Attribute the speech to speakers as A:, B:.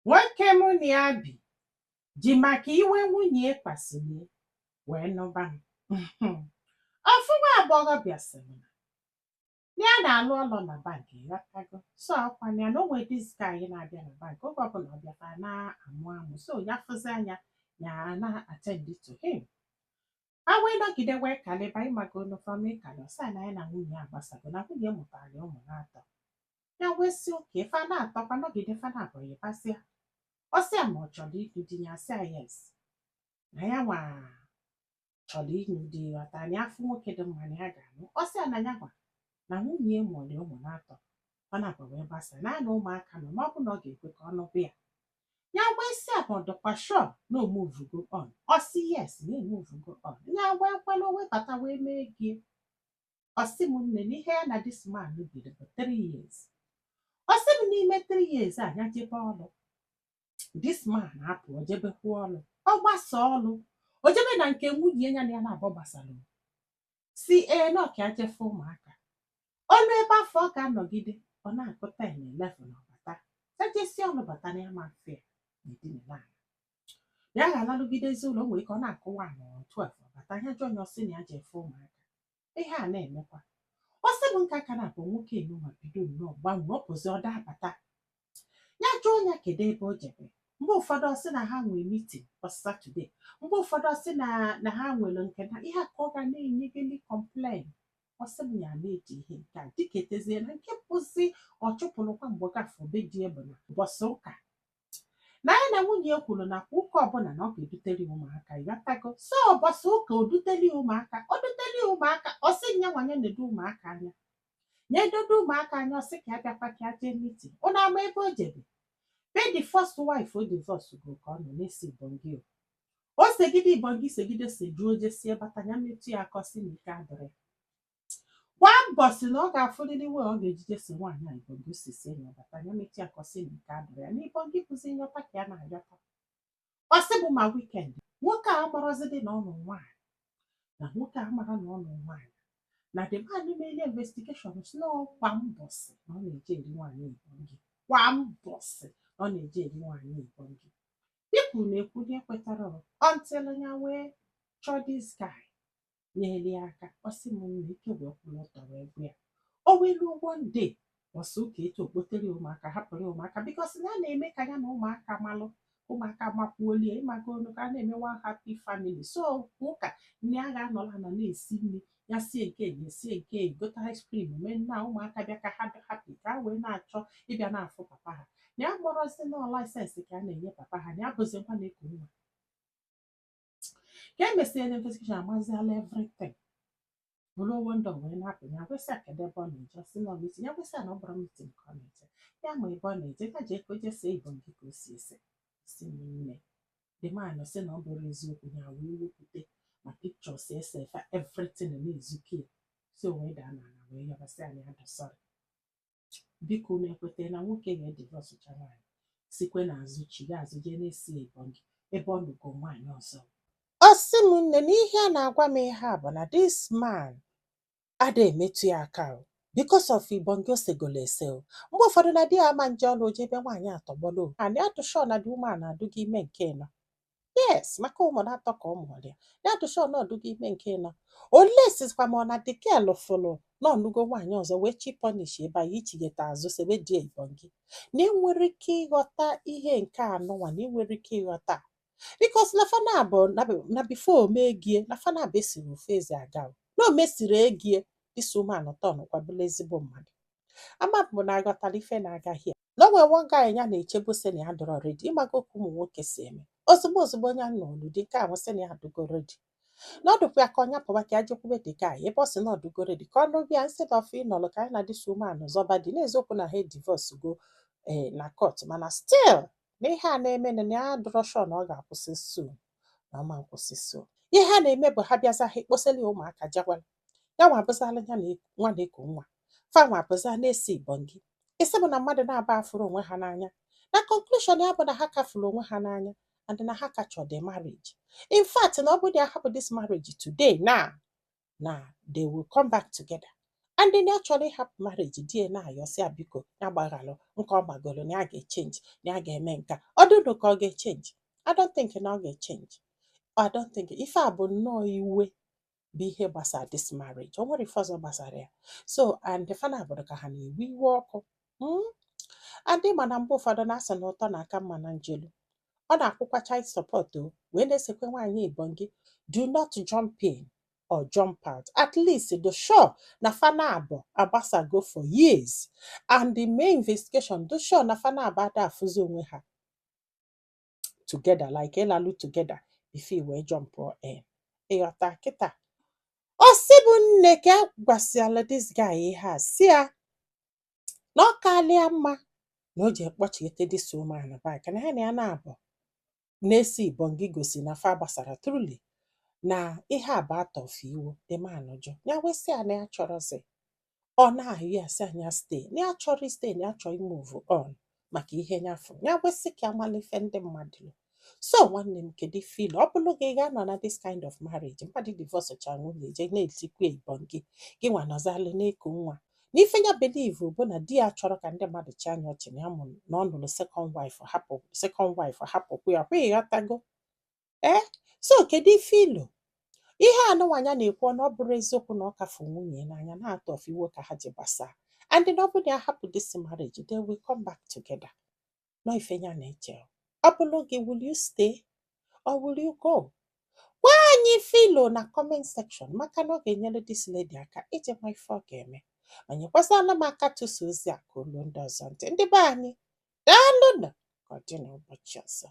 A: Nwoke mụ na ya bi ji maka iwe nwunye ya kpasuru ya wee nụba m. Ofu nwa agbọghọbịa sị m na ya na-alụ ọlụ na bank, ịghọtago? So ọkwa ya na o nwee this guy na-abịa na bank oge ọbụla ọ bịakwa na-amụ amụ, so ya fụzi anya ya na-attend to him. Ha wee nọgide wee kalịba, ịmago nụfọm ịkalị ọsị na ya na nwunye ya agbasago, na nwunye mụtara ya ụmụ na-atọ. Ya wee sị oke fa na-atọkwa nọgide fa na-abụ yịbasịa. Ọ sị ya ma ọ chọrọ ịlụ di, ya sị ya yes, na ya nwa chọrọ ịlụ di, ghọta, na afọ nwoke dị mma na ya ga-anụ. Ọ sị ya na ya nwa na nwunye ya mụrụ ya ụmụ na-atọ, ọ na-abụ wee gbasa na ya na ụmụaka nọ, ma ọ bụ na ọ ga-ekwe ka ọ nụbụ ya. Ya wee sị ya ma ọ dịkwa sure na o move-go on. Ọ sị yes, na e-move-go on. Ya wee kwelu webata wee mee gị. Ọ sị m nne, na ihe ya na this man biri bụ 3 years. Ọ sị m n'ime 3 years a, ya jebe ọlụ, this man apụ o jebekwa ọlụ, ọ gbasa ọlụ o jebe na nke nwunye ya na ya na-abụ gbasara, si ee na ọka jefe ụmụaka ọnụ ebe afọ ọ ga-anọgide, ọ na-akụ 10 11 ọbata ejesi ọlụ bata na ya ma mfe ya na edina ala ya ga-alalụgidezi ụlọ. O nwere ike ọ na-akụ 1 or 12 ọbata ya jụọ ya, ọsị na ya jefe ụmụaka. Ihe a na-emekwa. Ọ sị bụ nke aka na-abụ nwoke enunwa bido nnọọ gbanwee, ọ pụzi ọ dabata, ya jụọ ya kedu ebe o jebe. Mgbe ụfọdụ ọ sị na ha nwee meeting ọ Saturday, mgbe ụfọdụ ọ sị na ha nwere nke na ihe a ka ọ ga na-enye gịnị complain. Ọ sị m ya na-eji ihe nke a dịka etezie na nke bụzi ọ chụpụrụkwa mgbe gafọ be di ya bụ na ụbọchị ụka na ya na nwunye ya kwuru na kwa ụka ọbụla na ọ ga-edutere ya ụmụaka, ịghọtago? So ụbọchị ụka o duteli ya ụmụaka, o duteli ya ụmụaka, ọ sị nya nwanye na-edo ụmụaka anya, ya edodo ụmụaka anya. Ọ sị ka ya bịakwa ka ya jee meeting. Ụnụ ama ebe o jebe? Be the first wife o divorce go ka ọ nọ na-esi ibongi. O segide ibongi, segide sejuo, jesie bata, ya metụ ya aka, ọ sị na ike adịrị ya. Kwa mbọsị na ọ ga-afụrịrị wee ọ ga-ejije si nwaanyị a ibongi osisi ya bata, ya metụ ya aka, ọ sị na ike adịrị ya, na ibongi bụzi nyọta ka ya na-ayọta. Ọ sị bụ ma weekend nwoke a amarọzidi na ọ nụ nwaanyị, na nwoke a mara na ọ nụ nwaanyị, na the man melie investigation si na ọ kwa mbọsị na ọ na-eje eri nwaanyị ibongi, kwa mbọsị na ọ na-eje eri nwaanyị ibongi. People na-ekwu na ekwetara until ya wee chọọ this guy nyere ya aka. Ọ sị m nne, ike wee kwụrụ ọtọ wee gwa ya. O wee luo one day ọsọ ụka etu okpotere ya ụmụaka, hapụrụ ya ụmụaka, because na a na-eme ka ya na ụmụaka malụ, ụmụaka makwuolie, ịmago onu ka a na-eme one happy family. So ụka nne ya ga-anọla na na-esi nri, ya sie nke ya, sie nke, gote ice cream, mee nna ụmụaka bịa ka ha dị happy, ka ha wee na-achọ ịbịa na-afụ papa ha, na ya gbọrọzi nọọ license ka a na-enye papa ha, na ya bụzi nwa na-eku nwa. Ka e mesịrị investigation, amaziala everything bụrụ wonder wee na-apụ. Ya gwesị kedu ebe ọ na-eje? Ọ sị nọ meeting. Ya gwesị na ọ bụrụ meeting ka ọ na-eje, ya ma ebe ọ na-eje, ya jee ka o jee see ibongi ka o si ese si m. Nne, the man sị na ọ bụrụ eziokwu, ya wee wepụta ma pictures ese fa, everything na-ezuke ya. Si o wee daa n'ala wee yọbasị anyị adụ sorry, biko. Na-ekweta na nwoke ga-edivorce cha nwaanyị, sikwe n'azụ chiga azụ jee na-esi ibongi ebe ọ nụgo nwaanyị ọzọ. Ọ sị m nne, na ihe a na-agwa m ihe a bụ na this man ada emetụ ya aka o because of ibongi o segolo ese o. Mgbe ụfọdụ na di ya ama nje ọlụ oje ebe nwaanyị atọgbọlụ o, and ya too sure na the woman adụgo ime nke ịnọ. Yes, maka ụmụ na-atọ ka ọ mụrụ ya, ya too sure na ọdụgo ime nke ịnọ. Ole sizikwa ma ọ na the girl fụlụ na ọnụgo nwaanyị ọzọ wee chi punish ebe a ichigeta azụ sebe di ya ibongi, na enwere ike ịghọta ihe nke anụnwa, na enwere ike ịghọta because na fana bụ na before o mee gie na fana bụ esiri ofu eze aga o, na o mesiri egie, this woman turn kwabụla ezigbo mmadụ. Ama bụ na aghọtara ife na-agaghị na o nwere one guy ya na-echebu sị na ya dọrọ ready. Ịmago ka ụmụ nwoke si eme, ozugbo ozugbo onye nọ dị nke ahụ sị na ya adụgo ready, na ọ dịkwa ya ka ọnya pụba ka ya jekwube the guy ebe ọ sị na ọdụgo ready ka ọ nụbịa instead of ịnọlụ ka anyị na this woman zọba dị n'eziokwu na ha divorce go ee na court. Mana still na ihe a na-eme na ya adọrọ sure na ọ ga-akwụsị soon, na ọ ma nkwụsị soon. Ihe ha na-eme bụ ha bịaza, ha ekposeli ụmụaka jewela ya nwa abụzala ya na nwa na-eku nwa fa nwa abụza na-esi ibongi. Isi bụ na mmadụ na-aba afụrụ onwe ha n'anya, na conclusion ya bụ na ha kafuru onwe ha n'anya and na ha ka chọ the marriage. In fact, na ọ bụrụ na ya hapụ this marriage today now, na they will come back together. And ya chọrọ ịhapụ marriage. Di ya na-ayọsị ya biko, ya gbaghalụ nke ọ gbagoro, na ya ga-echange, na ya ga-eme nka. Ọ dụdụ ka ọ ga-echange. I don't think na ọ ga-echange. I don't think. Ife a bụ nnọọ iwe bụ ihe gbasara this marriage. O nwere ife ọzọ gbasara ya. So and fana abụrụ ka ha na-ewe iwe ọkụ. Adị mana mgbe ụfọdụ na-asị na ụtọ na-aka mma na njelu. Ọ na-akwụkwa child support o wee na-esekwe nwaanyị ibongi. Do not jump in or jump out. At least the sure na fana abụ agbasago for years and the main investigation do sure na fana abụ ada afụzi onwe ha together, like ịlalụ together before wee jump in. Ịghọta kịta? Ọ sị bụ nne ka a gwasịala this guy ihe a, si ya na ọ kalịa mma na o ji ekpọchighete this woman back, na ya na ya na-abụ na-esi ibongi gosi na fa gbasara truly, na ihe a bụ out of iwu. The man jụ ya, wee sị ya na ya chọrọzi. Ọ na-ahụ ya, sị anya stay, na ya chọrọ stay, na ya chọrọ move on maka ihe ya fụ ya. Wesị ka amala ife ndị mmadụ lụ. So nwanne m, kedu feel ọ bụrụ gị ga-anọ na this kind of marriage? Mmadụ divorce cha nwunye, je na-etikwa ibongi, gị nwa nọzalụ na-eku nwa. Na ife ya believe bụ na di ya chọrọ ka ndị mmadụ chịa anya ọchị na ya mụ na ọ nụrụ second wife, hapụ second wife, hapụkwa ya kwa. Ịghọtago? Ee. So kedu ife ilo ihe anụnwanya na-ekwu na ọ bụrụ eziokwu na ọ kafu nwunye n'anya na out of iwe ka ha ji gbasaa, and na ọ bụrụ na ya hapụ this marriage, they will come back together. Nọ ife ya na-eche. Ọ bụrụ gị, will you stay or will you go? Gwa anyị filo na comment section, maka na ọ ga-enyere this lady aka iji ma ife ọ ga-eme, ma nyekwazala m aka tụsa ozi a ka olu ndị ọzọ ntị. Ndị be anyị, daalụnụ. Ka ọ dị n'ụbọchị ọzọ.